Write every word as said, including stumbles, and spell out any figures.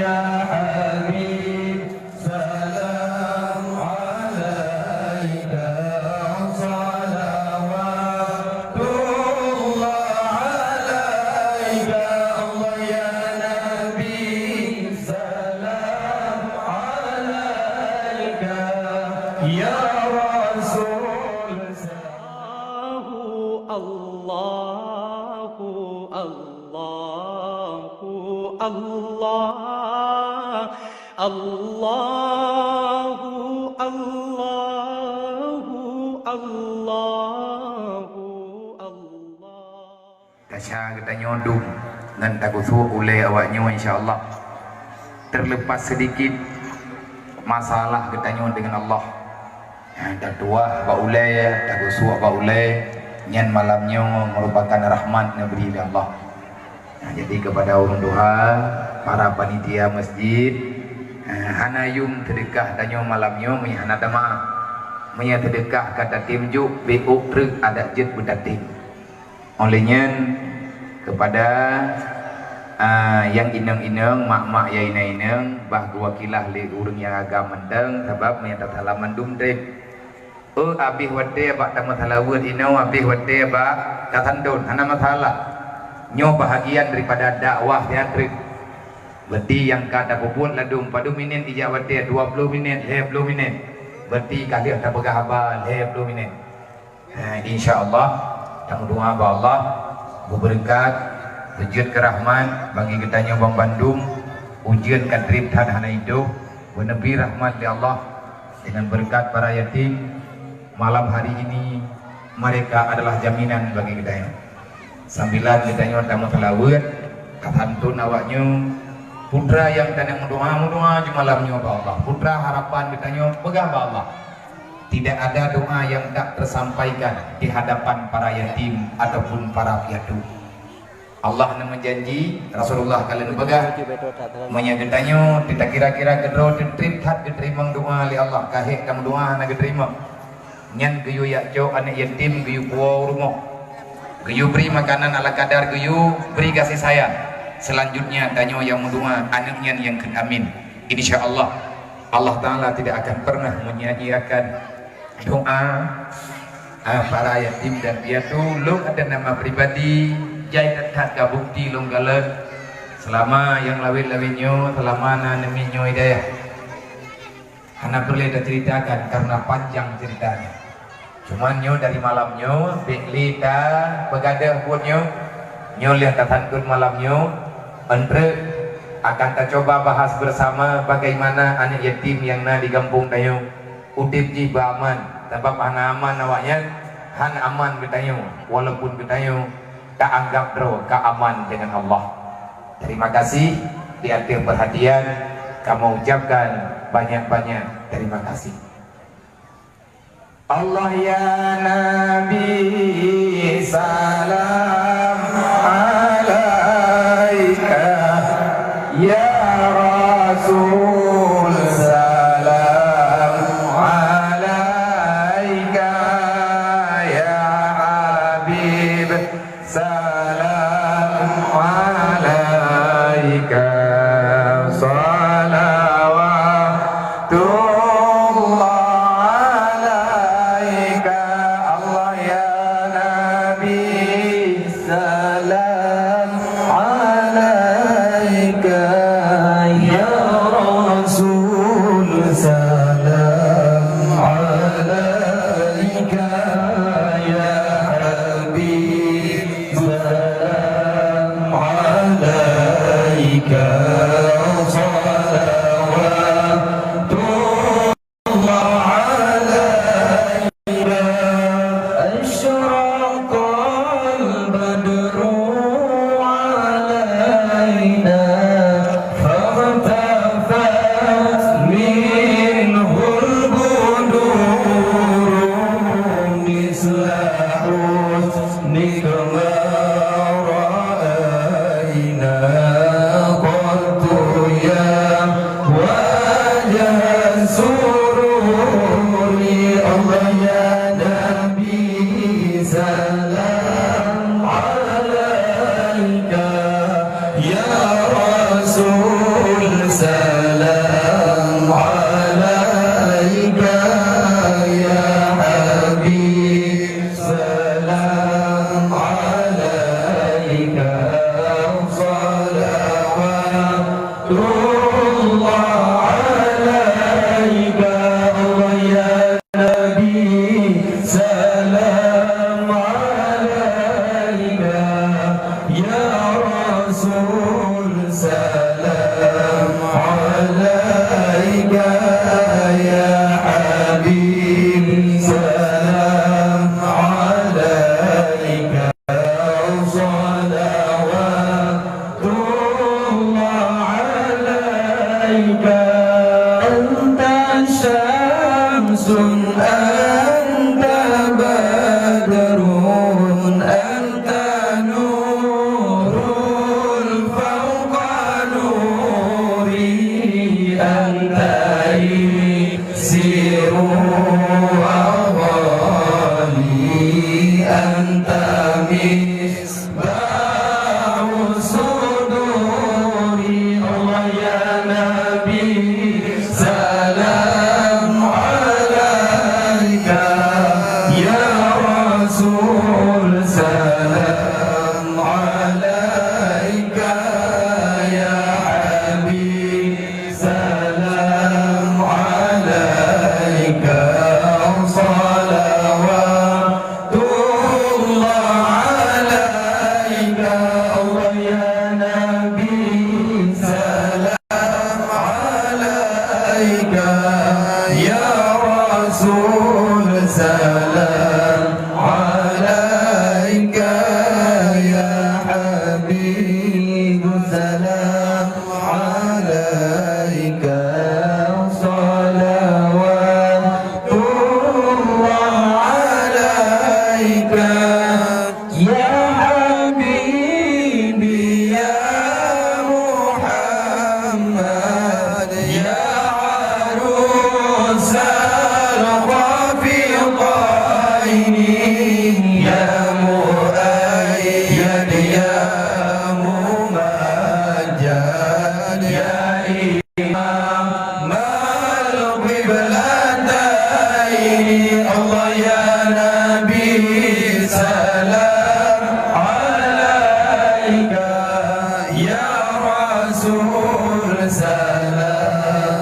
يا حبيب، سلام عليك، صلوات الله عليك، الله يا نبي، سلام عليك، يا رسول. الله، الله، الله، الله، الله، الله، الله، الله. Desya geutanyoe dum ngon tageusuek ulée awaknyoe, insya Allah. Terlepas sedikit masalah geutanyoe dengan Allah. Nah, tatuah bak ulée, tageusuek bak ulée, nyan malam nyoe merupakan rahmat neubri lé Allah. Nah, jadi kepada ureuëng tuha, para panitia masjid, eh, hana yum seudeukah tanyoe malam nyoe meunyoe hana tamaah. Meunyoe seudeukah ka tatem jok, bék ôk treuk adak jeuet beutatem. Óh lheueh nyan, kepada, ah, nyang inong-inong, mak-mak nyang inong-inong, bah geuwakilah lé ureuëng nyang agam mantong, sabab meunyoe tasalam mandum treb. Oh, habéh watée bak tameusalaweuet inoe, habéh watée bak tasanton, hana masalah. Nyoe bahagian daripada dakwah teutreuk. Berarti nyang ka tapeubuet ladum padum minét ijak watée, dua ploh minét, lhée ploh minét. Berarti ka lheueh tapeugah haba lhée ploh minét. Eh, insya Allah, tameudoa bak Allah, beubeureukat, beujeuet keu rahmat bagi geutanyoe banmandum, ujeuen ka treb that hana itôh, beuneubri rahmat lé Allah dengan beureukat para yatim. Malam hari ini, mereka adalah jaminan bagi geutanyoe. Sambilan geutanyoe tameusalaweuet, tasantun awaknyoe, putra nyang tanyoe meudoa, meudoa ju malam nyoe bak Allah. Putra harapan geutanyoe peugah bak Allah. Tidak ada doa yang tak tersampaikan di hadapan para yatim ataupun para piatu. Allah na meujanji, Rasulullah ka lheueh peugah, meunyoe geutanyoe takira-kira keudroe teutreb that geuteurimong doa lé Allah, ka hék tameudoa hana geuteurimong. Nyan geuyue jak cok aneuëk yatim, geuyue puwoe u rumoh. Geuyue bri makanan ala kadar, geuyue bri gaséh sayang. Seulanjutnya tanyoe nyang meudoa, aneuëk nyan nyang kheun amin. Insya Allah, Allah Taala tidak akan pernah menyia-nyiakan doa, ah, para yatim dan piatu. Lôn atas nama pribadi, jai that-that ka bukti lôn galak. Selama nyang lawét-lawét nyoe, selama na neumi nyoe hidayah. Hana peureulée taceritakan karena panjang ceritanya. Cuman nyoe dari malam nyoe, bék lé tapeugadôh buet nyoe. Nyoe lheueh tasantun malam nyoe, eunteuk akan tacoba bahas bersama bagaimana aneuëk yatim nyang na di gampông tanyoe udeb jih beuaman, sabab hana aman awaknyan, hana aman geutanyoe, walaupun geutanyoe taanggab droe ka aman dengan Allah. Terima kasih di ateueh perhatian, kamoe ucapkan banyak-banyak terima kasih. Allah ya Nabi, salam alaika, ya Rasul, salam alaika, ya Habib, salam alaika, salawatullah alaika, Allah ya Nabi, salam alaika, ya Rasul, salam alaika, ya Habib, salam alaika, salawatullah alaika. Asyraqal badru alaina, fakhtafat minhul buduru, misla husnika ma ra'aina qattu ya wajha sururi. Allah ya Nabi, salam alaika ya Rasul, salam alaika ya habib. Salam alaika, salawatullah alaika, Allah ya Nabi, salam alaika ya Rasul, salam alaika ya habib, salam alaika, salawatullah alaika. Anta syamsun, anta badrun, anta nurun fauqa nuri, anta iksiru wa ghali, anta misbahu suduri. Allah ya Nabi, salam alaika ya Rasul, salam alaika ya habib, salam alaika, salawatullah alaika, Allah ya Nabi, salam alaika ya Rasul, salam alaika ya habib, salam alaika, salawatullah alaika. Ya habibi ya Muhammad, ya arusal khafiqaini, ya muayyad, ya mumajjad, ya imamal qiblataini. Allah ya Nabi, salam alaika, ya Rasul, salam